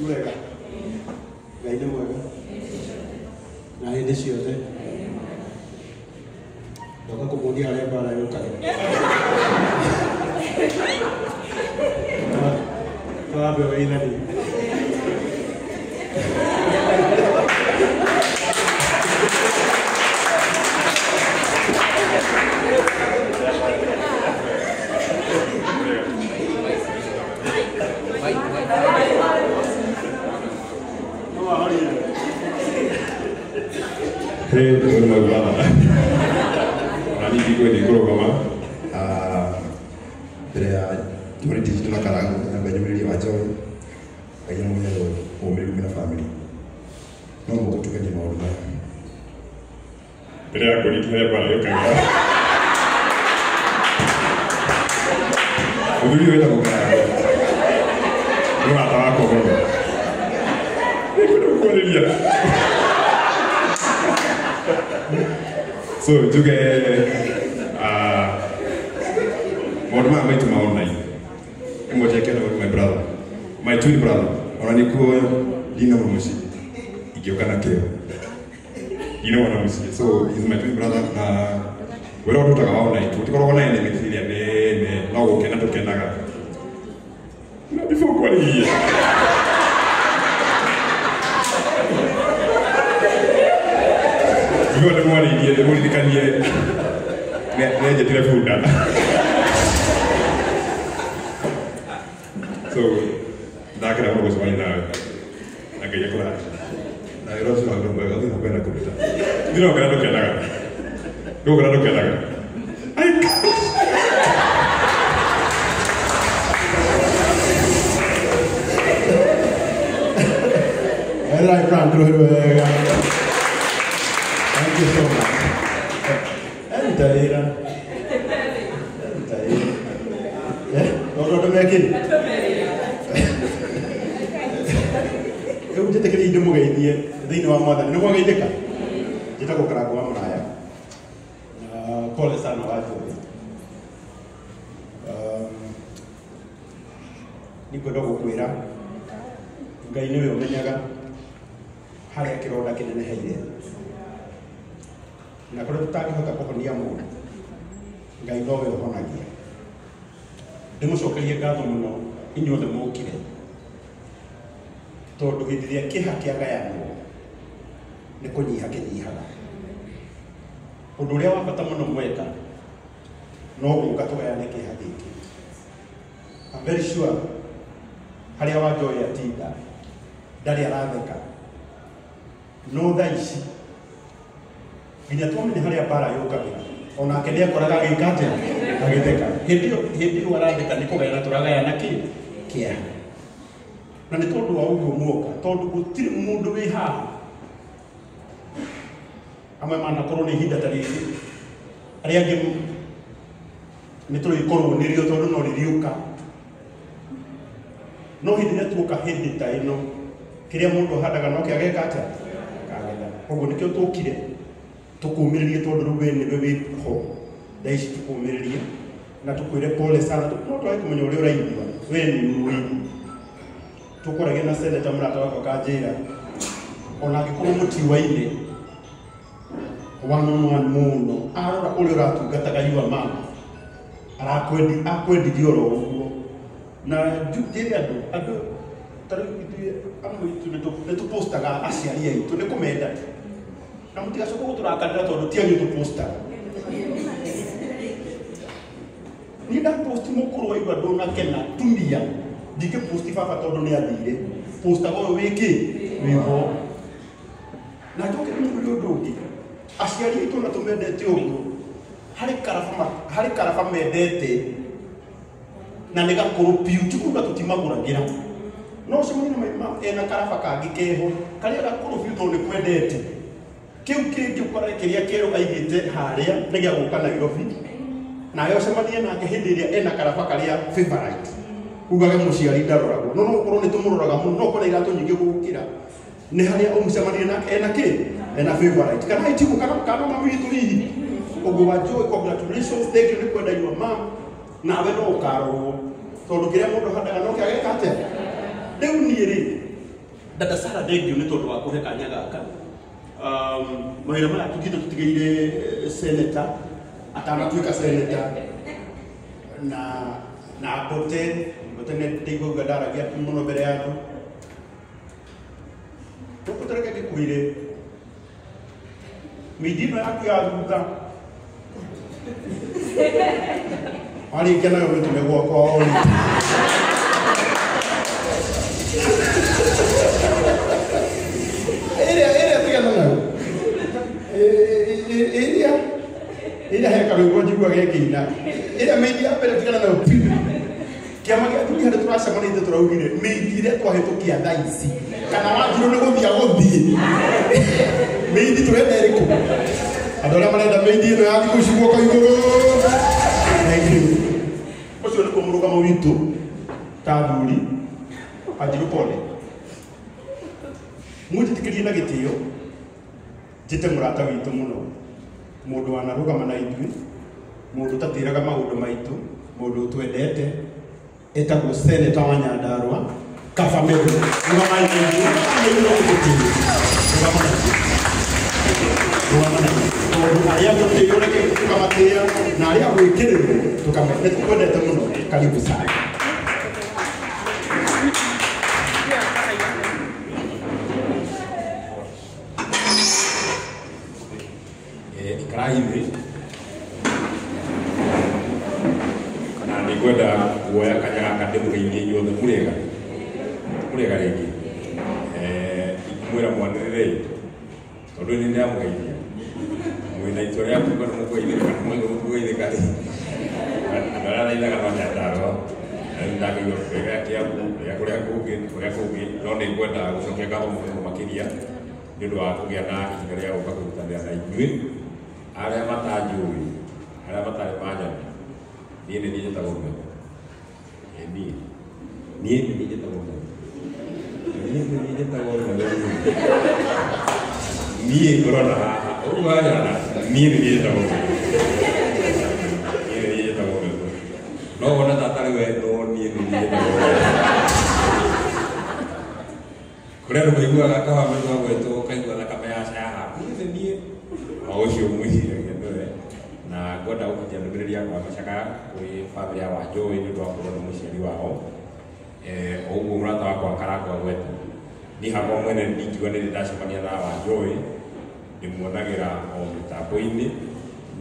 Mwega. Ngai nĩ mwega. Na hĩndĩ ciothe. Ndoka kũmuonia harĩa mbara yũkaga. Twambe ũgeithanie. Hey, ũyũ nĩ my brother. Na niĩ ndikwenda kũrũgama mbere ya tũrĩ digital na Karangũ nyambe nyumĩrĩrie wa Joy Ngai amũhe ũmĩrĩru mwĩna family no mũke tũgerie maũndũ maya mbere ya kũnyita harĩa mbara yũkaga. Mũthuri ũyũ wĩtagwo Karangũ nĩ mũrata wakwa mũno. Nĩngwenda gũkwarĩria. So njuge maũndũ maya maitũ ma online ĩmwe njekenda my brother, my twin brother, ona nĩkuo ndinamwe mũciĩ ingĩũka na kĩo ndinamwona mũciĩ, so he's my twin brother na wĩra ũrĩa tũrutaga wa online tũtikoragwo na enemy ĩrĩa nene no gũkena tũkenaga na before kwarĩria before ndĩmwarĩirie ndĩmũririkanie nĩanjĩtire bunda. So ndakena mũno gũcemania nawe na Ngai akũrathime na wĩra ũcio waku nĩ mwega ũthiĩ na mbere na kũruta. Thiĩ na mbere ndũkenaga ndũgũkena ndũkenaga. Right, Frank, wega. Thank you so much. Eruta wĩra. Eruta wĩra. Eh, no ndũme kĩ? Rĩu njĩtĩkĩrie ndĩmũgeithie thĩinĩ wa Mwathani. Nĩ mwageithĩka? Njĩtagwo Karangũ wa Mũraya. Na pole sana wa Joy. Nĩngwenda gũkwĩra Ngai nĩwe ũmenyaga harĩa kĩronda kĩneneheire. Na kũrĩa tũtangĩhota kũhonia mũndũ, Ngai nowe ũhonagia. Ndĩmũcokerie ngatho mũno inyuothe mũkire, tondũ hĩndĩ ĩrĩa kĩeha kĩagayanwo nĩ kũnyiha kĩnyihaga. Ũndũ ũrĩa wa bata mũno mweka no gũka tũgayane kĩeha gĩkĩ. I'm very sure harĩa wa Joy atinda ndarĩ aratheka, no thaa ici nginya twamenya harĩa mbara yũkagĩra onake nĩ akoraga agĩka atĩa agĩtheka. Hĩndĩ ĩyo aratheka nĩ kũgayana tũragayana kĩ kĩeha. Na nĩ tondũ wa ũguo muoka, tondũ gũtirĩ mũndũ wĩ haha amwe manakorwo nĩ ihinda ta rĩrĩ, arĩa angĩ nĩ tũrĩkorwo nĩrĩo tondũ no rĩrĩũka. No hĩndĩ ĩrĩa tuoka hĩndĩ ta ĩno, kĩrĩa mũndũ ahandaga no kĩo ageka atĩa akagetha. Koguo nĩkĩo tũkire tũkũmĩrĩrie, tondũ rĩu we nĩwe wĩ ho thaa ici, tũkũmĩrĩrie na tũkwĩre pole sana, no twage kũmenya ũrĩa ũraigua we nĩ ũĩ. Tũkoragia na seneta mũrata wakwa akanjĩra ona angĩkorwo mũtiwaine one on one mũno, arora ũrĩa ũratungataga your mama akwendirie oro ũguo. Na njĩre andũ ta rĩu ithuĩ amwe aitũ nĩ tũpostaga aciari aitũ nĩ kũmenda tu, na mũtigacoke gũtũrakarĩra tondũ ti anyu tũpostaga. Niĩ ndaposti mũkũrũ waigua ndũnakena tumia, ndingĩposti baba tondũ nĩ athire, postaga ũyũ wĩ kĩ wĩho. Na njoke ndĩmwĩre ũndũ ũngĩ, aciari aitũ ona tũmendete ũguo, harĩ karaba mendete na nĩ gakũrũ piũ, ti kuga tũtimagũragĩra. No ũcemanie na ena karaba kangĩ keho karĩa gakũrũ biũ tondũ nĩ kwendete. Kĩu kĩngĩ ũkore kĩrĩa kĩerũ aigĩte harĩa nĩ gĩa gũka Nairobi, nawe ũcemanie nake hĩndĩ ĩrĩa ena karaba karĩa favorite, ugage mũciari ndaroragwo. No no ũkorwo nĩ tũmũroraga mũno, no ũkore iratũ nyingĩ gũgũkĩra nĩ harĩa ũmũcemanie nake ena kĩ ena favorite kana itigo kana mami witũ hihi. Ũguo wa Joy, congratulations, thank you nĩ kwenda your mom, nawe no ũkarorwo tondũ kĩrĩa mũndũ ahandaga no kĩo ageka atĩa. Rĩu niĩ rĩ Dada Sara thengio nĩ tondũ wa kũhe kanya gaka. Mawĩra maya tũthiĩte tũtigĩire senator atanatuĩka senator na Mbote Mbote nĩ ndĩiguaga ndaragia mũno mbere ya andũ. Mbote reke ngĩkwĩre mĩindi ĩno yaku ya thutha warĩkia nayo mĩtũme gwakwa o ĩrĩa tigana nayo ĩrĩa he karwĩmbo njiguaga ĩkĩina ĩrĩa mĩindi ya mbere tigana nayo piũ. Kĩama gĩa athuri harĩa tũracemanĩtie tũraugire mĩindi ĩrĩa twahĩtũkia thaa ici kana wanjirũ nĩ gũthiĩ agũthiĩ mĩindi tũrenda ĩrĩkũ? Andũ arĩa marenda mĩindi ĩno ya thikũ ici guoko igũrũ. Thank you. Ũcio nĩguo mũrũgamo witũ ta athuri. Wanjirũ pole. Mũnjĩtĩkĩrie na gĩtĩo njĩte mũrata witũ mũno, mũndũ wanarũgama na ithuĩ, mũndũ ũtatĩraga maũndũ maitũ, mũndũ ũtwendete, etagwo Senator wa Nyandarua Kaba Methu. Rũgamai na ithuĩ, rũgama na ithuĩ, rũgama na ithuĩ, tondũ arĩa tũtĩo reke tũkamatĩĩa na arĩa gwĩkĩrĩrwo tũkame. Nĩ tũkwendete mũno, karibu sana. Ikarai thĩ na nĩ ngwenda kuoya kanya gaka ndĩmũgeithie inyuothe mũrĩega mũrĩega rĩngĩ. Ingĩmwĩra mwanĩrĩre tondũ nĩ ndĩramũgeithia mwĩna itua rĩa kuuga nĩ mũkũgeithĩka kana mũkũgeithĩka rĩ. Andũ arĩa thaithaga no Nyandarua na rĩu ndakĩigua kũrĩa Kiambu kũrĩa kũrĩa kũngĩ kũrĩa kũngĩ, no nĩ ngwenda gũcokia ngatho mũno makĩria nĩ ũndũ wa kũgĩa na ihinda rĩa gũka kũnyitanĩra na inyuĩ arĩa matanjũĩ arĩa matarĩ manyona. Niĩ nĩ niĩ njĩtagwo Methu. Niĩ nĩ niĩ njĩtagwo Methu. Niĩ nĩ niĩ njĩtagwo Methu. Niĩ ũrona haha ũguo wanyona niĩ nĩ niĩ njĩtagwo Methu. Niĩ nĩ niĩ njĩtagwo Methu. No wona ta atarĩ we no niĩ nĩ niĩ njĩtagwo Methu. Kũrĩ andũ maiguaga Kaba Methu agwetwo ũkaigua thakame yacaha. Niĩ nĩ niĩ o ũcio mwĩciragia nĩwe. Na ngwenda gũkinyia ndũmĩrĩri yakwa ya macakaya kũrĩ bamĩrĩ ya Wanjohi nĩ ũndũ wa kũrwo nĩ mũciari wao. O ũguo mũrata wakwa Karangũ agweta, niĩ hakwa mwene ndingiuga nĩ ndĩ ndacemania na Wanjohi, ndĩmuonagĩra o mĩtambo-inĩ,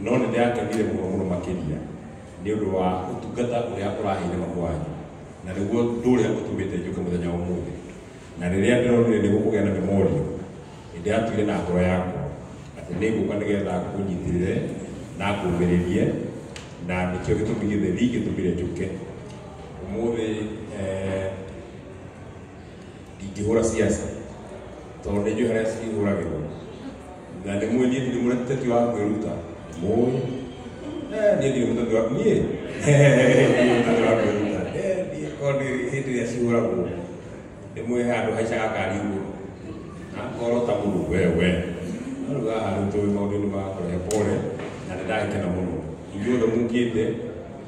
no nĩ ndĩrakenire mũno mũno makĩria nĩ ũndũ wa ũtungata ũrĩa ũraheire mamu wanyu, na nĩguo ũndũ ũrĩa ũtũmĩte njũke mũthenya wa ũmũthĩ. Na rĩrĩa ndĩronire nĩ gũkũgĩa na memorial, nĩ ndĩratuire na ngoro yakwa atĩ nĩ ngũka nĩgetha ngũnyitĩrĩre na ngũmĩrĩrie, na nĩkĩo gĩtũmi gĩtheri gĩtũmire njũke ũmũthĩ. Ndingĩhũra siasa tondũ nĩ njũĩ harĩa cihũragĩrwo, na nĩ mũĩ niĩ ndirĩ mũteti wa kwĩruta, mũĩ niĩ ndirĩ mũteti wa niĩ ndirĩ mũteti wa kwĩruta. Niĩ korwo nĩ hĩndĩ ĩrĩa cihũragwo nĩ mũĩ handũ haicaga ngari igũrũ na ngoro ta mũndũ wewe, no rĩu haha rĩu tũĩ maũndũ-inĩ ma kũrehe pole, na nĩ ndagĩkena mũno inyuothe mũkĩte.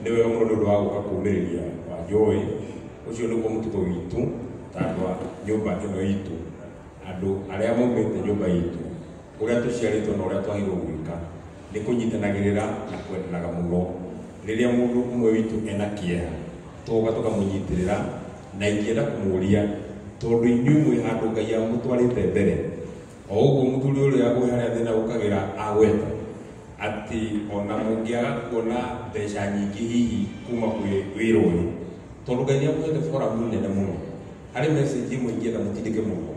Nĩ wega mũno nĩ ũndũ wa gũka kũũmĩrĩria Wanjohi. Ũcio nĩguo mũtugo witũ ta andũ a nyũmba ĩno itũ, andũ arĩa maumĩte nyũmba itũ, ũrĩa tũciarĩtwo na ũrĩa twagĩrĩirwo gwĩka nĩ kũnyitanagĩrĩra na kwendanaga mũno. Rĩrĩa mũndũ ũmwe witũ ena kĩeha tũgoka tũkamũnyitĩrĩra, na ingĩenda kũmũria tondũ inyuĩ mwĩ handũ Ngai amũtwarĩte mbere, o ũguo mũthuri ũrĩa wĩ harĩa thĩna ũkagĩra agweta atĩ ona mũngĩaga kuona mbeca nyingĩ hihi kuma kwĩ wĩra ũyũ, tondũ Ngai nĩamũhete forum nene mũno. Harĩ message ĩmwe ingĩenda mũtindĩke mũno,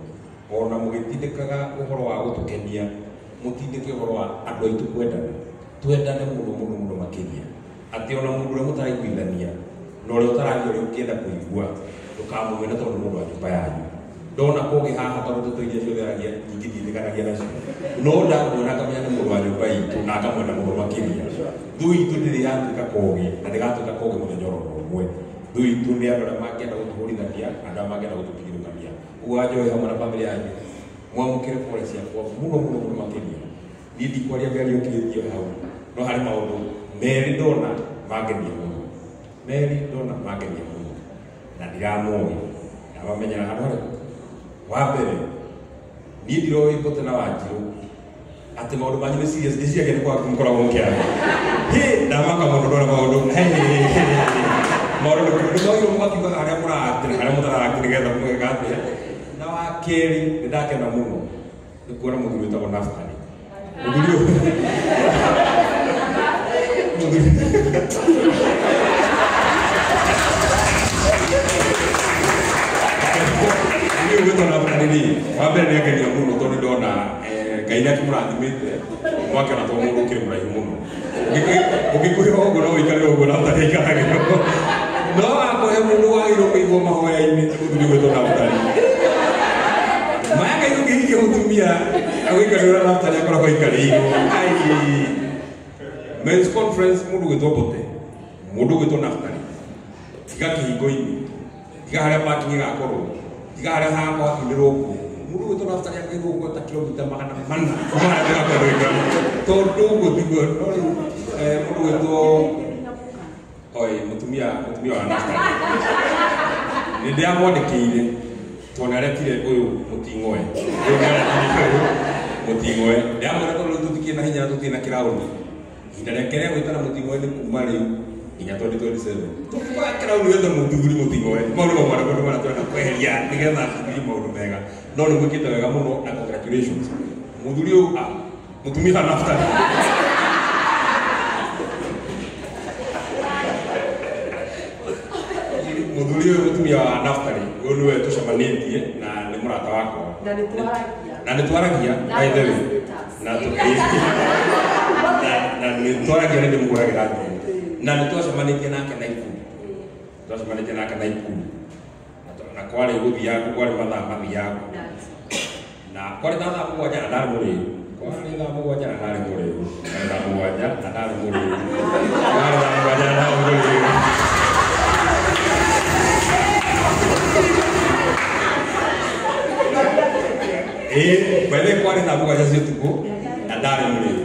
ona mũgĩtindĩkaga ũhoro wa gũtũkenia, mũtindĩke ũhoro wa andũ aitũ kwendana, twendane mũno mũno mũno makĩria, atĩ ona mũndũ ũrĩa mũtaraiguithania na ũrĩa ũtaragia ũrĩa ũngĩenda kũigua ndũkamũmene tondũ nĩ mũndũ wa nyũmba yanyu. Ndona kũngĩ haha tondũ ndeto iria ciothe aragia nyingĩ ndiĩtĩkanagia nacio, no ndamuona ngamenya nĩ mũndũ wa nyũmba itũ na ngamwenda mũno makĩria. Thũ itũ ndĩrĩ yatuĩka kogĩ na ndĩgatuĩka kogĩ mũthenya oro ũmwe. Thũ itũ nĩ andũ arĩa mangĩenda gũtũhũrithania, andũ arĩa mangĩenda gũtũtigithũkania. Ũguo Wanjohi hamwe na bamĩrĩ yanyu mwamũkĩre pole ciakwa mũno mũno mũno makĩria. Niĩ ndikwaria mĩario ĩkirĩtio hau, no harĩ maũndũ merĩ ndona mangenia mũno, merĩ ndona mangenia mũno, na ndiramoĩ ndamamenyera handũ harĩkũ. Wa mbere niĩ ndiroĩ Mbote na Wanjirũ atĩ maũndũ manyu nĩ serious, ndĩciragia nĩ kwaku mũkoragwo mũkĩaria. Hĩ, ndamaka mũno ndona maũndũ. Maũndũ nĩ mwagĩrĩirwo mũgakiugaga harĩa mũraakti na harĩa mũtaraakti nĩgetha mũgeka atĩa. Na wa kerĩ nĩ ndakena mũno nĩ kuona mũthuri wĩtagwo Naftali. Mũthuri ũyũ mũthuri niĩ gwĩtwo Naftali rĩ, wa mbere nĩ angenia mũno tondũ ndona Ngai nĩ akĩmũrathimĩte mwakĩona to mũndũ ũkĩrĩ mũraihu mũno. Ũngĩkwĩrwo ũguo no ũikarĩre ũguo Naftali aikaragĩrwo. No akũhe mũndũ wagĩrĩirwo kũigwo mahoya-inĩ nĩ mũthuri gwĩtwo Naftali. Maya Ngai ũngĩhikia mũtumia agũikarĩrwo Naftali akoragwo aikarĩirwo. Ai. Men's conference mũndũ gwĩtwo Mbote, mũndũ gwĩtwo Naftali. Tiga kĩhingo-inĩ, tiga harĩa parking ĩgakorwo, tiga harĩa hagakorwo hakiumĩrwo nguo. Mũndũ gwĩtwo Naftali agĩrĩirwo gweta kilomita 400 kuma harĩa tũgakorwo tũgĩikara. Tondũ ũguo tiguo, no rĩu mũndũ gwĩtwo oi mũtumia wa Naftali. Nĩ ndĩramwandĩkĩire tondũ nĩaretire ũyũ mũting'oe. Ũyũ nĩaretire ũyũ mũting'oe. Ndĩramwĩra tondũ rĩu tũtikĩrĩ na hinya na tũtirĩ na kĩraũni. Ihinda rĩake rĩa gwĩtana mũting'oe nĩ kuma rĩu nginya 2027. Tũngĩkoya kĩraũni wethe mũthuri mũting'oe. Mau nĩmo maũndũ marĩa tũrenda kweheria nĩgetha tũthiĩ maũndũ mega. No nĩ mwĩkĩte wega mũno na congratulations. Mũthuri ũyũ mũtumia wa Naftali. Mũthuri ũyũ mũtumia wa Naftali ũyũ nĩwe tũcemanĩtie na nĩ mũrata wakwa. Na nĩ twaragia. Na nĩ twaragia by the way. Na na nĩ twaragia nĩ ndĩmũhũragĩra thimũ. Na nĩ twacemanĩtie nake Naikuru. Twacemanĩtie nake Naikuru. Na kwarĩ gũthiaga kwarĩ mathaa mathiaga. Na kwarĩ thaa 7 na ndarĩ mũrĩu. Kwarĩ thaa 7 na ndarĩ mũrĩu. Kwarĩ thaa 7 na ndarĩ mũrĩu. Kwarĩ thaa 7 na ndarĩ mũrĩu. By the way, kwarĩ thaa 7 cia ũtukũ na ndarĩ mũrĩu.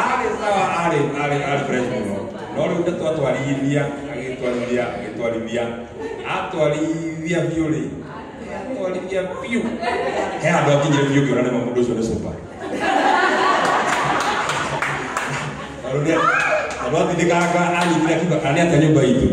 Arĩ sawa, arĩ fresh mũno. No rĩu twatwarithia, agĩtwarithia, agĩtwarithia. Atwarithia biũ rĩ. Atwarithia biũ. He handũ akinyire biũ ngĩona nĩma mũndũ ũcio nĩ super. Tondũ atindĩkanga anyitire akiuga kana nĩ atĩa nyũmba itũ.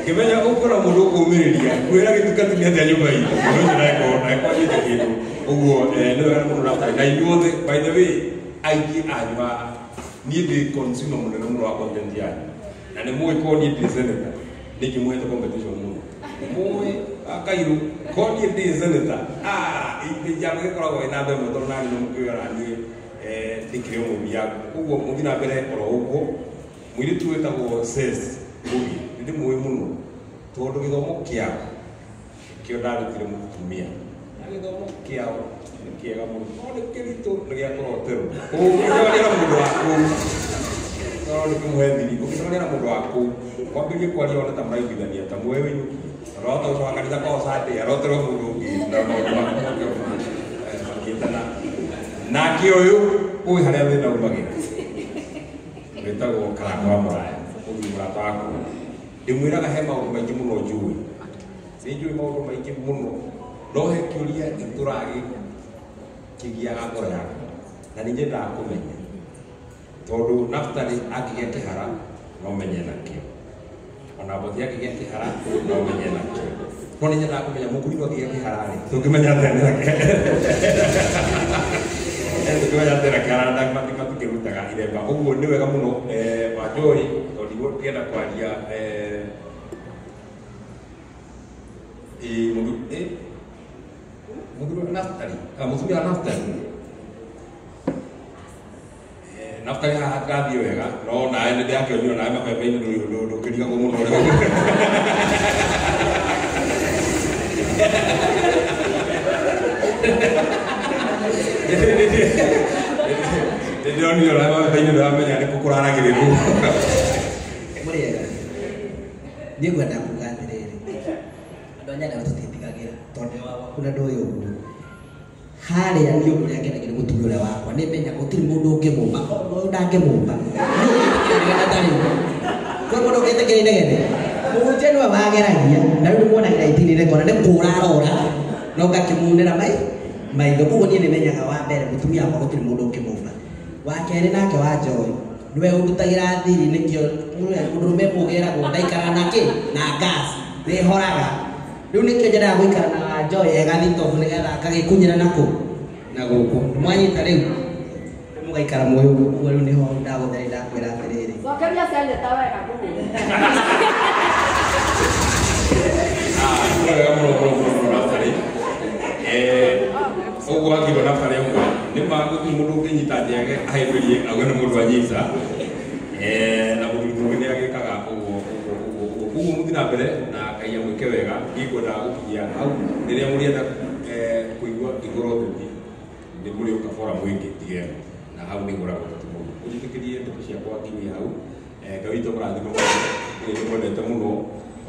Ngĩmenya ũkũra mũndũ ũkũmĩrĩria kwĩra gĩtungati nĩ atĩa nyũmba itũ. Mũndũ ũcio ndagĩkorwo anyuĩte kĩndũ. Ũguo nĩ wega mũno Naftali. Na inyuothe by the way aingĩ anyu haha niĩ ndĩ consumer mũnene mũno wa content yanyu. Na nĩ mũĩ korwo niĩ ndĩ senator nĩ ingĩmũhete competition mũno. Mũĩ Kairũ korwo niĩ ndĩ senator page yakwa ĩkoragwo ĩna namba ĩmwe tondũ nani nĩ mũkĩũĩ ona niĩ ndĩkĩrĩ o mũthiagu. Ũguo mũthiĩ na mbere oro ũguo. Mũirĩtu wĩtagwo Ses Mũgĩ nĩ ndĩmũĩ mũno tondũ gĩthomo kĩao kĩo ndarutire mũtumia. Na gĩthomo kĩao nĩ kĩega mũno no nĩ kĩritũ nĩ gĩa kũroterwo. Ũngĩcemania na mũndũ wa kũu no nĩ kũmũhe thiri. Ũngĩcemania na mũndũ wa kũu mwambĩrĩrie kwaria one ta mũraiguithania ta muoe wĩinũkie. Arota gũcoka kanitha kwao Sunday aroterwo mũndũ ũngĩ na maũndũ maku moke makĩtana. Nake ũyũ ũĩ harĩa thĩna umagĩra. Wĩtagwo Karangũ wa Mũraya, ũthiĩ mũrata wakwa. Ndĩmwĩraga he maũndũ maingĩ mũno njũĩ. Nĩ njũĩ maũndũ maingĩ mũno. No he kĩũria gĩtũraga kĩgiaga ngoro yakwa. Na nĩ nyendaga kũmenya. Tondũ Naftali angĩgĩa kĩhara no menye nakĩo. Ona Mbote angĩgĩa kĩhara no menye nakĩo. No nĩ nyendaga kũmenya mũkũrinũ angĩgĩa kĩhara rĩ, tũngĩmenya atĩa nĩ nakĩo. Tũngĩmenya atĩa na kĩhara na matikĩrutaga iremba. Ũguo nĩ wega mũno Wanjohi tondũ ndigũkĩenda kwaria mũthuri wa Naftali, mũtumia wa Naftali. Naftali haha hatirathiĩ wega no nawe nĩ ndĩrakĩonio nawe mabebe-inĩ ndũkĩrigagwo mũno ũrĩa ndĩronire nawe mabebe-inĩ ndũramenya nĩ kũ kũraragĩrĩrwo. Mũrĩega. Niĩ ngwenda kuga atĩrĩrĩ, andũ a Nyandarua tũtiĩtigagĩra tondũ waku na ndũĩ ũguo. Harĩa niĩ ũndũ ũrĩa ngenagio nĩ mũtumia ũrĩa wakwa nĩ menya gũtirĩ mũndũ ũngĩmũmba ona ũyũ ndangĩmũmba. Nũ ũngĩtĩkĩra inegene ta rĩu? Kwĩ mũndũ ũngĩtĩkĩra inegene? Mũhunjia nĩwe wageragia na rĩu nĩmuonagĩra itinĩ rĩkona nĩ kũra arora na ũgakĩmunĩra maitho. Koguo niĩ nĩmenyaga wa mbere mũtumia wakwa gũtirĩ mũndũ ũngĩmũmba. Wa kerĩ nake wa Joy nĩwe ũndutagĩra thiri, nĩkĩo mũndũrũme mũgeragwo ndaikara na kĩ na gas nĩhoraga. Rĩu nĩkĩo nyendaga gũikara na wa Joy ega thitobu nĩgetha akagĩkunyĩra nakũ na gũkũ. Mwanyita rĩu mũgaikara muoyo ũguo. Koguo rĩu nĩho ndagũthaitha ndakwĩra atĩrĩrĩ. Cokeria seneta wega kũu. Wega mũno mũno mũno mũno Naftali. Ũguo akirwo Naftali auga nĩ ma gũtirĩ mũndũ ũngĩnyita njege ahĩmbĩrie auge nĩ mũndũ anyita. Na mũthuri mũũgĩ nĩ agĩkaga ũguo ũguo ũguo ũguo. Koguo mũthiĩ na mbere na Ngai amwĩke wega. Niĩ ngwendaga gũkinyia hau rĩrĩa mũrĩenda kũigua ngĩhũra ũteti nĩ mũrĩũka forum ĩngĩ tiga ĩno, na hau nĩ hũraga ũteti mũno. Ũnjĩtĩkĩrie ndeto ciakwa nginyie hau. Ngai witũ amũrathime mũno, nĩ ndĩmwendete mũno.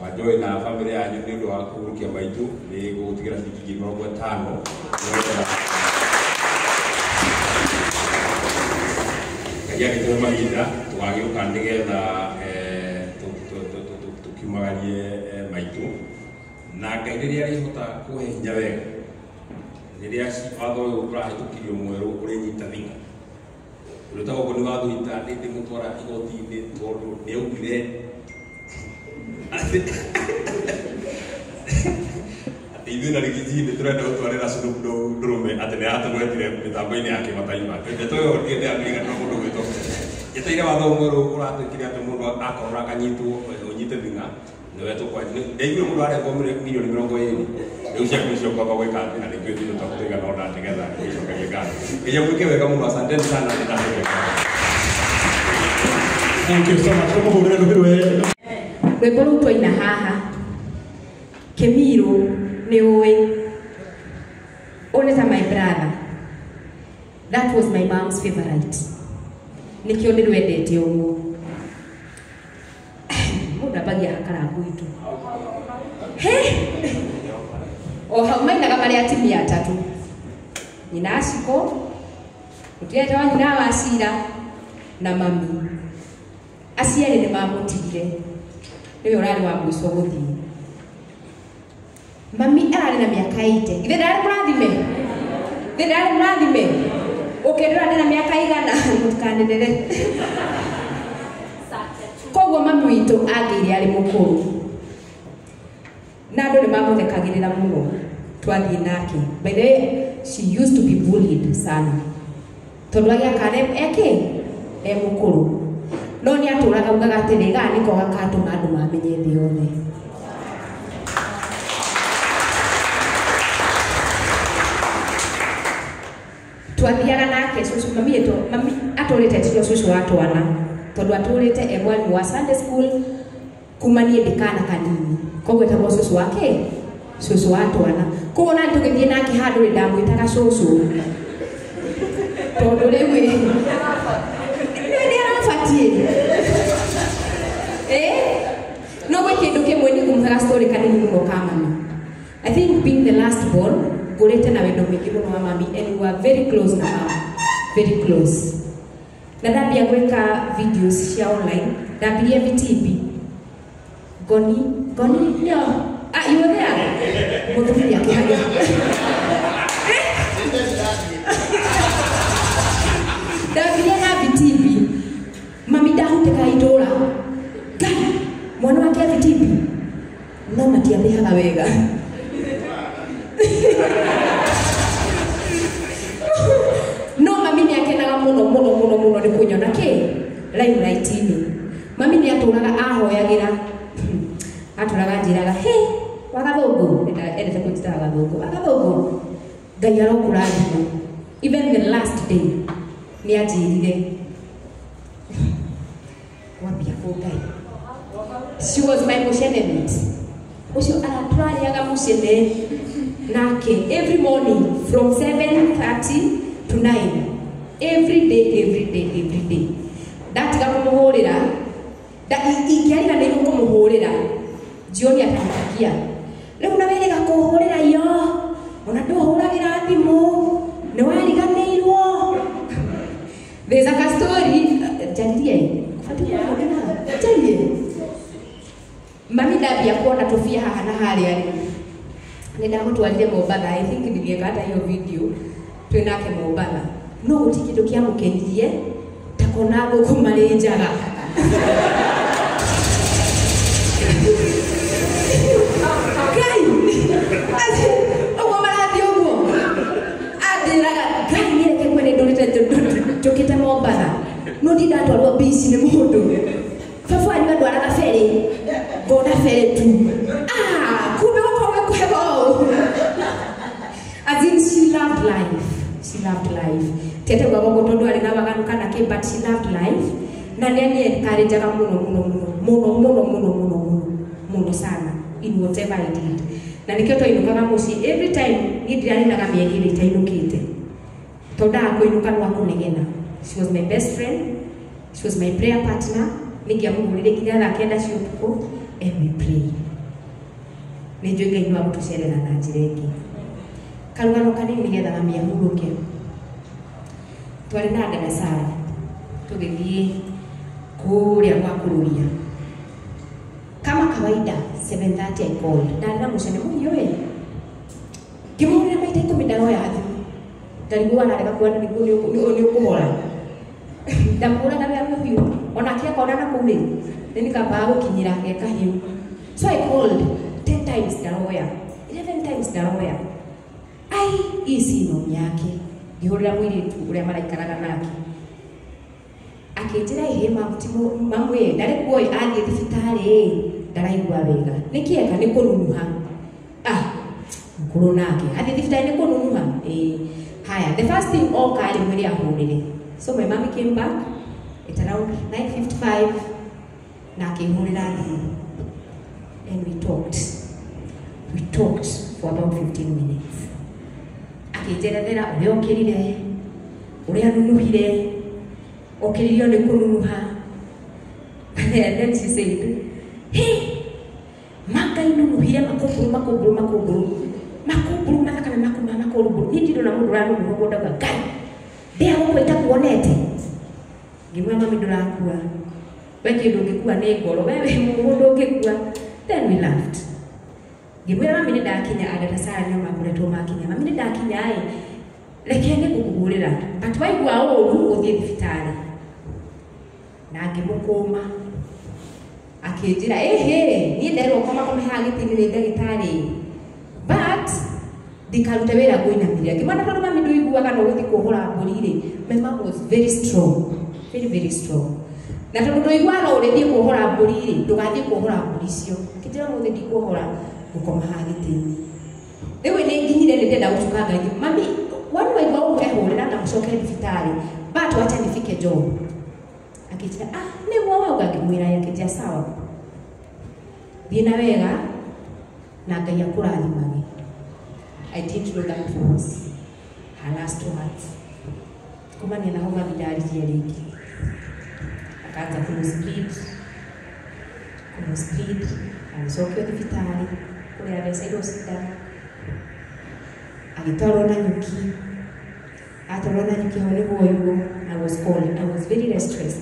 Wa Joy na bamĩrĩ yanyu nĩ ũndũ wa kũhurũkia maitũ nĩ gũgũtigĩra ciringi ngiri mĩrongo ĩtano nĩgetha Ngai agĩtũhe mahinda tũgagĩũka nĩgetha tũkiumagarie maitũ. Na Ngai rĩrĩa arĩhota kũhe hinya wega rĩrĩa watho ũyũ ũrahĩtũkirio mwerũ ũrĩnyita thing'a ũrĩa ũtagwo nĩ watho ita nĩ ndĩmũtwara igoti-inĩ tondũ nĩ augire atĩ ithuĩ na Rigiji nĩ tũrenda gũtwarĩra Snoop Dogg ndũrũme atĩ nĩ aratũgwetire mĩtambo-inĩ ya kĩmataifa. Ndeto ĩyo ndĩamĩiga no mũndũ gwĩtwo njeteire watho mwerũ ũratuĩkire atĩ mũndũ akorora akanyitwo ũnyite thing'a nĩwe tũkwanjia. Ndaiguire mũndũ arengwo mirioni mĩrongo ĩrĩ rĩu ciaku nĩcio ngwamba gwĩka atĩ na nĩkĩo ithuĩ tũigana ũna nĩgetha gĩcokerie ngatho. Ngai amwĩke wega mũno, asanteni sana nĩ ndacokeria. Thank you so much. Tũmũhũrĩre rũhĩ rwega. Rwĩmbo rũu twaina haha Kĩmirũ nĩ ũĩ ũyũ nĩ ta my brother, that was my mom's favorite, nĩkĩo ndĩrwendete ũguo. Mũndũ ambagia hakarangu itũ he o hau mainaga marĩ atumia atatũ, nyina Aciko mũtireta wa nyina wa Cira na mami. Aciari nĩ mamũtigire, nĩwe ũrarĩ wa mũico gũthiĩ. Mami ararĩ na mĩaka 80. Githĩ ndarĩ mũrathime? Githĩ ndarĩ mũrathime? Ũkĩndora ndĩ na mĩaka igana mũtikanenere. Koguo mami witũ angĩire arĩ mũkũrũ na andũ nĩ mamũthekagĩrĩra mũno twathiĩ nake. By the way, she used to be bullied sana tondũ agĩaka eke e mũkũrũ, no nĩ atũraga ugaga atĩrĩ gaka nĩko gagatũma andũ mamenye thĩ yothe. Twathiaga nake cũcũ, mami etwo mami atũrĩte tio cũcũ wa twana tondũ atũrĩte e mwarimũ wa Sunday school kuma niĩ ndĩ kana kanini, koguo etagwo cũcũ wake cũcũ wa twana. Koguo ona tũgĩthiĩ nake handũ rĩ ndamwĩtaga cũcũ tondũ rĩu ĩ nĩ arabatiĩ. No gwĩ kĩndũ kĩmwe nĩ ngũmũhera story kanini mũno ka mami. I think being the last born ngũrĩte na wendo mũingĩ mũno wa mami and we were very close na mama, very close. Na ndambia gwĩka videos cia online, ndambirie VTB. Ngoni, ngoni no. Ah, you were there. Mũthuri akĩhanya. Ndambirie na VTB. Mami ndahutĩka itũra. Ngai, mwana wake VTB. No matiandĩhaga wega. No mami nĩ akenaga mũno mũno mũno mũno nĩ kũnyona kĩ limelight-inĩ. Mami nĩ atũraga ahoyagĩra, atũraga anjĩraga he wagathũngũ, endete kũnjĩta wagathũngũ, wagathũngũ Ngai arokũrathima. Even the last day nĩ anjĩrire wambia kũ Ngai. She was my mũcene mate. Ũcio aratũrarĩaga mũcene nake every morning from 7:30 to 9 every day, every day, every day. Ndatiga kũmũhũrĩra, ingĩariganĩirwo kũmũhũrĩra jioni atanikagia rĩu na werĩga kũhũrĩra iyo ona ndũhũragĩra thimũ nĩ wariganĩirwo. There's a story njarie batiĩ kũhũrĩra njarie. Mami ndambia kuona tũbia haha na harĩa rĩ, nĩ ndamũtwarire Mombatha. I think nilieka hata hiyo video twĩ nake Mombatha. No gũtirĩ kĩndũ kĩamũkenirie ta kuona ngũkũ marĩ njaga. Ngai, ũguo marathiĩ ũguo anjĩraga Ngai nĩreke mwene ndũrĩte njũkĩte Mombatha no ndindatwarwo bici nĩ mũndũ. Baba wanyu andwaraga ferĩ, ngona ferĩ tu. Ah, kumbe gũkorwo gwĩ kwega ũũ. As in she loved life. She loved life. Tete gwa gogo tondu ari na waganu kana kĩ, but she loved life. Na nĩ ani encourageaga mũno mũno mũno mũno mũno mũno mũno mũno mũno sana in whatever I did. Na nĩkĩo twainũkaga mũciĩ every time. Niĩ ndirarinaga mĩeri ĩrĩ itainũkĩte tondũ ndaga kũinũka no akũnegena. She was my best friend. She was my prayer partner. Nĩngĩamũhũrĩire nginya thaa 9 cia ũtukũ and we pray. Nĩ njũĩ Ngai no agũtũcerera na njĩra ĩngĩ. Karũgano kanini nĩgetha mami ahurũke. Twarĩ na dada Sara tũgĩthiĩ kũrĩa gwa kũrũria. Kama kawaida 7:30 I called. Ndarĩ na mũcene mũhiũ ĩ. Ngĩmũhũrĩra maita 10 ndaroya thimũ. Ndarigwo ararega kuona nĩguo nĩ ũkũhora. Ndamũhũraga wĩra mũhiũ. Onake akona na kũu rĩ, nĩ nĩkambaga gũkinyĩra ge kahiũ. So I called 10 times ndaroya, 11 times ndaroya. Ai, hii si nomi yake. Ngĩhũrĩra mũirĩtu ũrĩa maraikaraga nake. Akĩnjĩra ĩhĩ mamu ĩ, ndarĩ kuo ĩ, athiĩ thibitarĩ ĩ, ndaraigua wega. Nĩkĩ eka? Nĩ kũnunuha. Ah, mũkũrũ nake. Athiĩ thibitarĩ nĩ kũnunuha? Ĩĩ. Haya, the first thing oka rĩ mwĩre ahũrĩre. So my mommy came back at around 9:55 na akĩhũrĩra thimũ. And we talked. We talked for about 15 minutes. Akĩnjerethera ũrĩa okĩrire, ũrĩa anunuhire, okĩririo nĩ kũnunuha. And then she said, hey, Mangai nunuhire makũmbũrũ makũmbũrũ makũmbũrũ makũmbũrũ mathakame makuma makũmbũrũ. Niĩ ndirĩ na mũndũ ũranunuha ũguo ndauga Ngai ndĩa gũkũ itakuonete. Ngĩmwĩra mami ndũrakua, we kĩndũ ũngĩkua nĩ ngoro, we wĩ mũndũ ũngĩkua. Then we laughed. Ngĩmwĩra mami nĩ ndakinya, andũ Sara nĩo makoretwo makinya. Mami nĩ ndakinya ĩ, reke nĩ ngũkũhũrĩra, but waigua ũru ũthiĩ thibitarĩ. Na ngĩmũkũma. Akĩnjĩra ĩhĩ, niĩ nderwo koma kome haha gĩtĩ-inĩ nĩ ndagĩtarĩ, but ndikarute wĩra ngũinamĩrĩra. Ngĩmwĩra tondũ mami ndũiguaga no gũthiĩ kũhũra mbũri rĩ. My mom was very strong, very very strong. Na tondũ ndũiguaga ũrĩthiĩ kũhũra mbũri rĩ, ndũgathiĩ kũhũra mbũri icio. Akĩnjĩra mũthĩ ndikũhũra, ngũkoma haha gĩtĩ-inĩ. Rĩu nĩ nginyire nĩ ndĩrenda gũcuka Ngai. Mami, wani waigua ũguo ehũrĩra na mũcoke thibitarĩ, but wacha nifike job. Akĩnjĩra ah, nĩguo wauga. Ngĩmwĩra akĩnjĩra sawa, thiĩ na wega na Ngai akũrathimage. I didn't know that was her last words. Kumania na hau mami ndaririe rĩngĩ. Akaanza kũmũsplit, agĩcokio thibitarĩ kũrĩa atheceirwo cindano, agĩtwarwo na nyuki. Atwarwo na nyuki hau nĩguo oirwo. I was called. I was very distressed.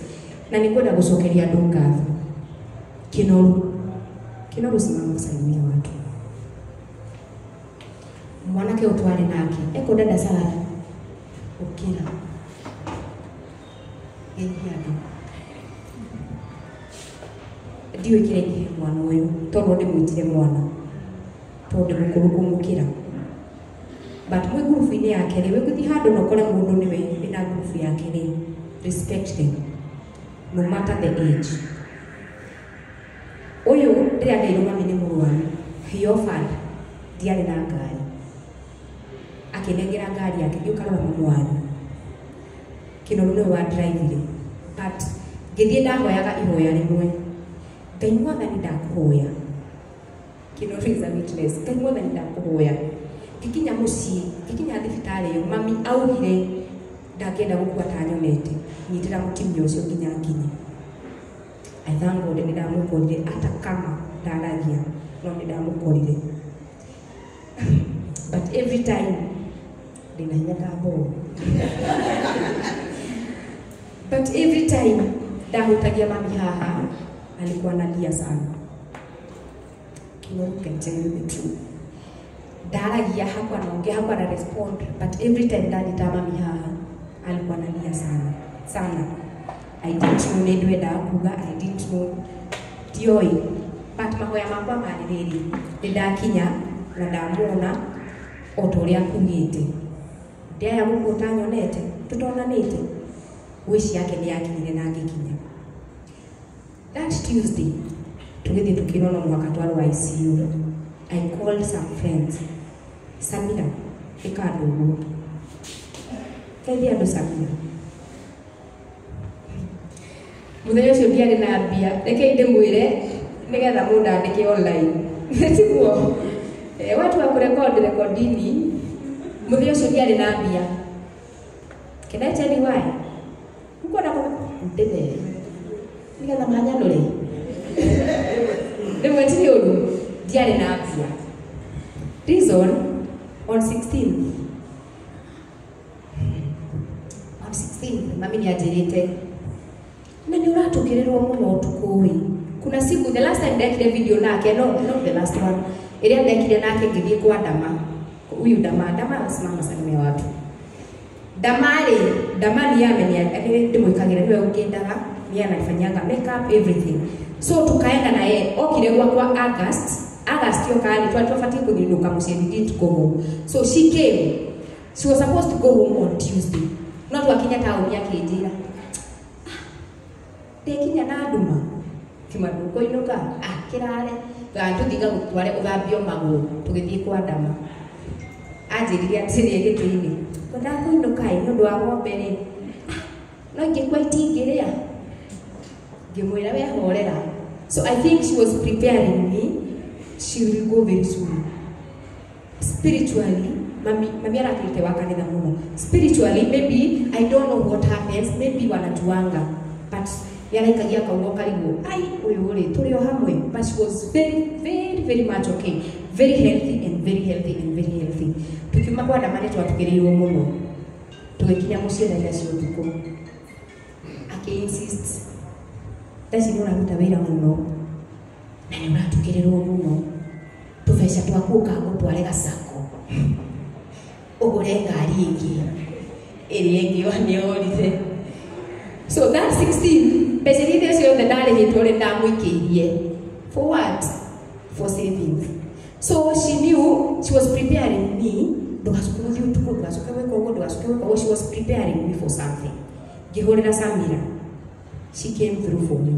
Na nĩ ngwenda gũcokeria andũ ngatho. Kinoru, Kinoru, simama usalimie watu. Mwanake ũyũ twarĩ nake eko dada Sara, ũkĩra geithia andũ. Ndiũĩ kĩrĩa ingĩhe mwana ũyũ tondũ ndĩmwĩtire mwana tondũ ndĩ mũkũrũ kũmũkĩra, but mwĩ ngurubu-inĩ yake rĩ, wĩgũthiĩ handũ na ũkore mũndũ nĩwe wĩna ngurubu yake rĩ, respect them no matter the age. Ũyũ rĩrĩa ndeirwo mami nĩ mũrwaru, he offered, ndiarĩ na ngari, akĩnengera ngari yake, thiĩ ũkarora mamu wanyu. Kĩnoru nĩwe wa drive-ire, but ngĩthiĩ ndahoyaga ihoya rĩmwe, Ngai mwathani ndakũhoya. Kĩnoru is a witness. Ngai mwathani ndakũhoya, ngĩkinya mũciĩ, ngĩkinya thibitarĩ ĩyo, mami augire ndangĩenda gũkua ta nyonete, nyitĩra mũtumia ũcio nginya nginye. I thank God nĩ ndamũkorire, hata kama ndaragia no nĩ ndamũkorire. But every time ndĩna hinya ta mbogo, but every time ndahutagia mami haha alikuwa analia sana. Kinoru can tell you the truth. Ndaragia hakwa naongea hakwa na respond, but every time ndanyita mami haha alikuwa analia sana sana. I didn't know nĩ ndwendaga kuga, I didn't know ndioi, but mahoya makwa marĩ rĩrĩ, nĩ ndakinya na ndamuona o ta ũrĩa akugĩte, ndiaya gũkũ ũtanyonete tũtonanĩte, wish yake nĩ yakinyire na ngĩkinya. That Tuesday tũgĩthiĩ tũkĩrwo no mũhaka twarwo ICU. I called some friends. Samira, ĩka andũ ũguo, geithia andũ Samira. Mũthenya ũcio ndiarĩ na mbia, reke ndĩmwĩre nĩgetha mũndũ andĩke online tiguo watu wa kurekodi rekodini. Mũthenya ũcio ndiarĩ na mbia. Can I tell you why? Uko na ndĩmere nĩgetha manyanũre rĩmwe ti ũru, ndiarĩ na mbia. Reason, on 16th on 16th mami nĩanjĩrĩte na nĩ ũratũkĩrĩrwo mũno ũtukũ ĩ. Kuna siku the last time ndekire video nake, no not the last one, ĩrĩa ndekire nake ngĩthiĩ kwa Dama. Huyu Dama, Dama simama salimia watu. Dama rĩ, Dama nĩ amenia ndĩmwĩkagĩra, nĩwe ũngĩndaga, niye ananifanyianga makeup everything. So tukaenda na yeye okire gwakwa August. August yoka rĩ twabatiĩ kũthiũrũrũka mũciĩ, we didn't go home. So she came. She was supposed to go home on Tuesday. No twakinya taũni akĩnjĩra, ndekinya na nduma kiuma ndũkũinũka, kĩrare tũthiĩ ngagũtware ũthambio magũrũ. Tũgĩthiĩ kwa Dama, anjĩrire atĩrĩ gĩtĩ-inĩ, ngwendaga kũinũka ĩ nĩ ũndũ wa ng'ombe rĩ, no ingĩkua itingĩrĩa. Ngĩmwĩra we horera. So I think she was preparing me, she will go very soon. Spiritually, mami aratũrĩte wa kanitha mũno. Spiritually, maybe I don't know what happens, maybe wanatuanga, but yaraikagia kaugo karigwo ai ũyũ rĩ tũrĩ o hamwe, but she was very very very much okay, very healthy and very healthy and very healthy. Tukiuma kwa Dama nĩ twatũkĩrĩirwo mũno, tũgĩkinya mũciĩ thaa inya cia ũtukũ. Akĩ insist, thaa ici nĩ ũraruta wĩra mũno na nĩ ũratũkĩrĩrwo mũno, tũbeca twaku ũkagũtware gacako ũgũre ngari ĩngĩ ĩrĩa ĩngĩ nĩyorire. So that 16 mbeca iria ciothe ndarĩhĩtwo rĩ ndamũikĩirie. For what? For savings. So she knew, she was preparing me, ndũgacoke gũthiĩ ũtukũ, ndũgacoke gwĩka ũguo, ndũgacoke gwĩka ũguo. She was preparing me for something. Ngĩhũrĩra Samira, she came through for me.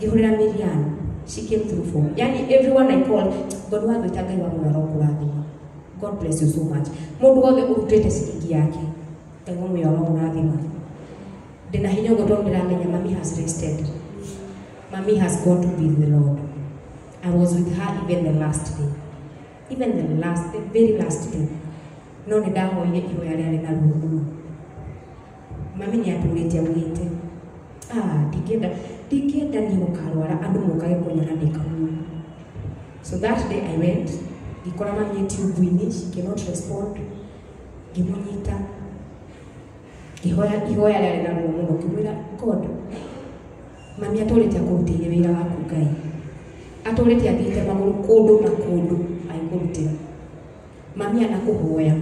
Ngĩhũrĩra Miriam, she came through for me. Yani everyone I called, God wagwĩta Ngai wa muoyo arokũrathima. God bless you so much. Mũndũ wothe ũrutĩte ciringi yake, Ngai wa muoyo arokũrathima. Ndĩna hinya ũguo tondũ ndĩramenya mami has rested. Mami has gone to be with the Lord. I was with her even the last day. Even the last, the very last day. No nĩ ndahoire ihoya rĩarĩ na ruo mũno. Mami nĩ atũrĩte augĩte, ndingĩenda niĩ gũkarwara andũ mokage kũnyona ndĩ kamuoyo. So that day I went, ngĩkora mami e tube-inĩ, she cannot respond. Ngĩmũnyita, ngĩhoya ihoya rĩarĩ na ruo mũno, ngĩmwĩra God, mami atũrĩte akũrutĩire wĩra waku Ngai, atũrĩte athiĩte magũrũ kũndũ na kũndũ agĩkũrutĩra. Mami anakũhoya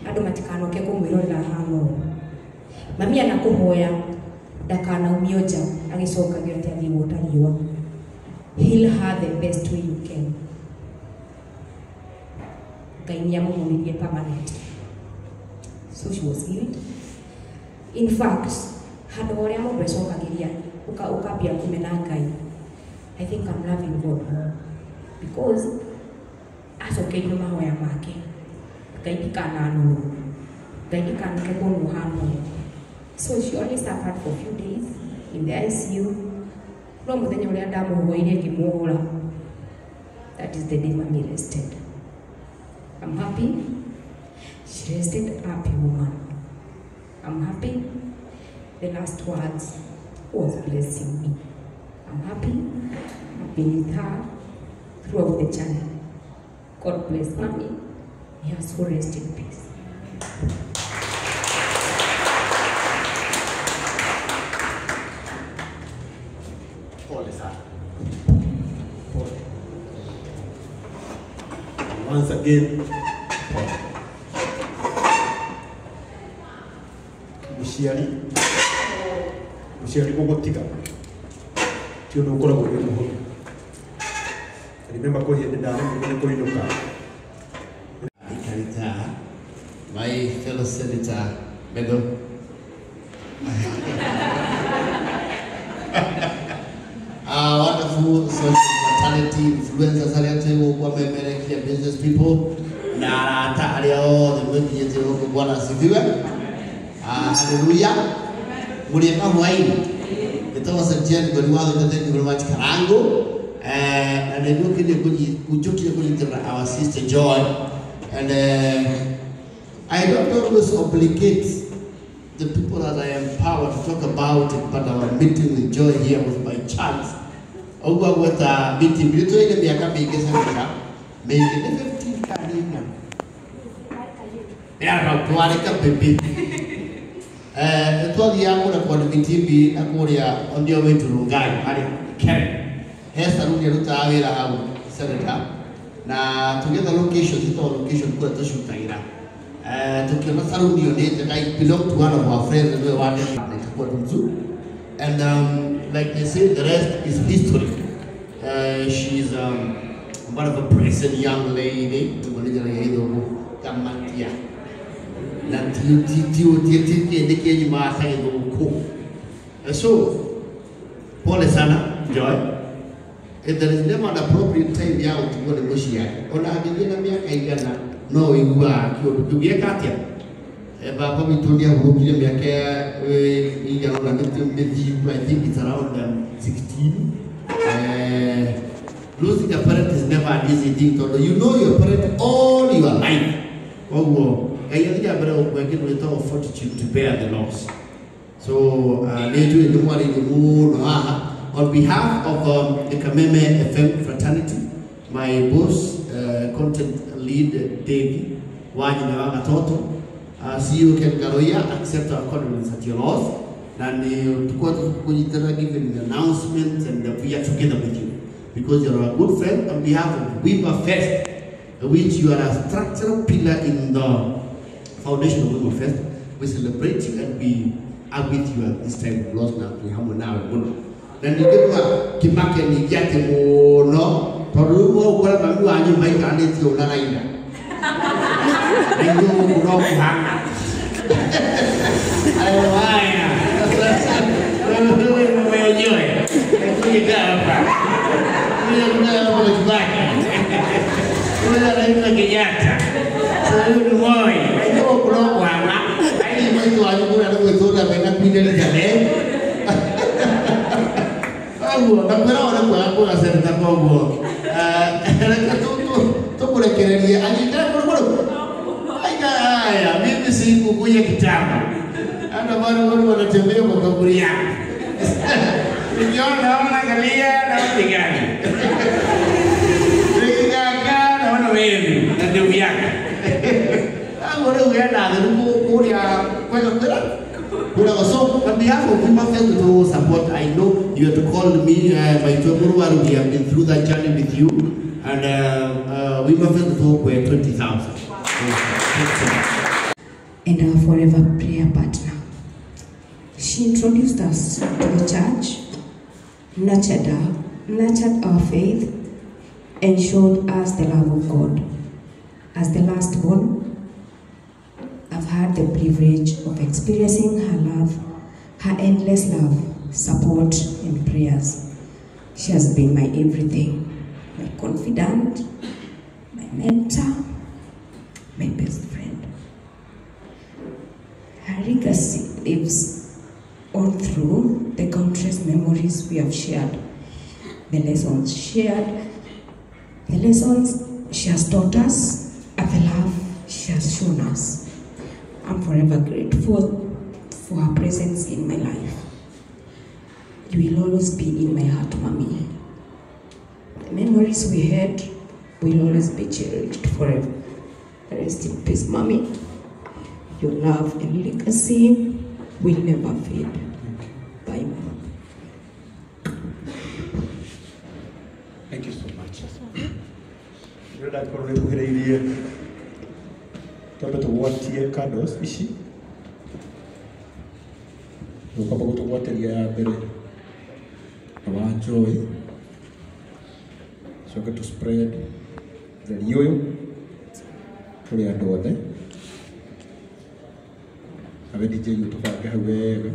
andũ matikanoke kũmwĩrorera hana ũũ. Mami anakũhoya ndakanaumio nja agĩcokagio atĩ athiĩ guota riũa. Heal her the best way you can. Ngai nĩamũhonirie permanent. So she was healed. In fact, handũ ũrĩa mũndũ ecokagĩria ũkambia kũmena Ngai. I think I'm loving God more because acokeirio mahoya make. Ngai ndikananũrwo, Ngai ndikanoke kuonwo hana ũũ. So she only suffered for a few days in the ICU. No mũthenya ũrĩa ndamũhoire ngĩmuohora, that is the day mami rested. I'm happy. She rested a happy woman. I'm happy. The last words was blessing me. I'm happy. I've been with her throughout the journey. God bless mommy. May her soul rest in peace. Pole sana. Pole. Once again, pole. Muciari muciari gũgũtiga ti ũndũ ũkoragwo wĩ mũhũthũ. Remember kwĩ hĩndĩ ndaremirwo nĩ kũinũka. Ikarita, my fellow senator, Medo. Wonderful social fraternity influencers arĩa twĩ gũkũ amemerekia business people na arata arĩa othe mwĩkinyĩtie gũkũ. Bwana asifiwe. Haleluya. Mũrĩega hwaĩ-inĩ. Ĩtagwo St. Ngori wa Thũita, thank you very much Karango. Na nĩ njũkire kũnyitĩrĩra our sister Joy, and I don't always obligate the people that I empower to talk about it, but our meeting with Joy here was by chance. Ũguo gweta meeting nĩ mĩaka mĩingĩ, senator, mĩingĩ nĩ 15 kana ĩna twarĩka baby twathiaga kũrĩa kwa TV na kũrĩa on your way to Rongai harĩa Karen he saruni arutaga wĩra hau, senator, na tũgĩetha location citagwo location kũrĩa tũcutagĩra, tukiona saruni ĩyo nĩ njega. It belong to one of our friends, nĩwe wa itakuwa mzuri, and like they say, the rest is history. She's one of a present young lady tũmũnĩjaragia gĩthũngũ kamatia na ti kĩndĩ kĩnyumaga ta gĩthũngũ. So pole sana, Joy. If there is never an appropriate time ya gũtigwo nĩ mũciari, ona angĩthiĩ na mĩaka igana no ũiguaga kĩũndũ kĩu gĩeka atĩa. Baba witũ nĩ ahurũkire mĩaka igana ũna mĩthiru. I think it's around 16. Losing a parent is never an easy thing tondũ you know your parent all your life. Koguo Ngai athiĩ mbere gũkue kĩndũ gĩtagwo fortitude to bear the loss. So nĩ njũĩ nĩ mwarĩirie mũno haha. On behalf of the Kameme FM fraternity, my boss, content lead Davy Wanyina wa Gatoto, CEO Ken Garoya, accept our condolence at your loss. Na nĩ tukuwa tũkũnyitĩrĩra given the announcements, and we are together with you because you're a good friend. On behalf of Wima Fest, which you are a structural pillar in the foundation of Wima Fest, we celebrate you and we are with you at this time of loss na twĩ hamwe nawe mũno. Na ningĩ kĩmake ningĩ atĩ mũno tondũ rĩu ũgũkora mami wanyu maikaranĩtie ũũ na Raila na ithuĩ gũkũ no kũhang'a. Haya, mwenyewe kuja hapa kuja hapa Kibaki, kuja Raila Kenyatta, sasa ni Moi, gũkũ no kũhang'a. Ai maitũ wanyu kũrĩa nĩ gwĩtũra mena kwinĩrĩria ne koguo na kwĩra nĩ kwega kuga seneta. Koguo reke tũkũrekererie anyitĩre kũrũkũrũ aika. Haya, mimi sikukuja kitambo, hata bado watu wanatembea kwa kaburi yako. Nikiona naona angalia naona gani nikikaa naona wewe na ndevu yako. Hapo rĩu hena thĩ kũrĩa kwega kwĩra. So on behalf of Wima Fest to support, I know you had to call me, my Mũrwaru, we have been through that journey with you, and Wima Fest to 20,000. And our forever prayer partner. She introduced us to the church, nurtured our faith, and showed us the love of God. As the last born, I've had the privilege of experiencing her love, her endless love, support, and prayers. She has been my everything, my confidant, my mentor, my best friend. Her legacy lives on through the countless memories we have shared, the lessons shared, the lessons she has taught us, and the love she has shown us. I'm forever grateful for her presence in my life. You will always be in my heart, Mommy. The memories we had will always be cherished forever. Rest in peace, Mommy. Your love and legacy will never fade. Bye, Mom. Thank you so much. Ndĩrenda angĩkorwo nĩ nguhĩrĩirie twambe tũgwatie candles ici. Tũkwamba gũtũgwatĩria ya mbere na wa Joy, coke tũ spread theri ũyũ kũrĩ andũ othe. Nawe DJ ũtũbange hau wega.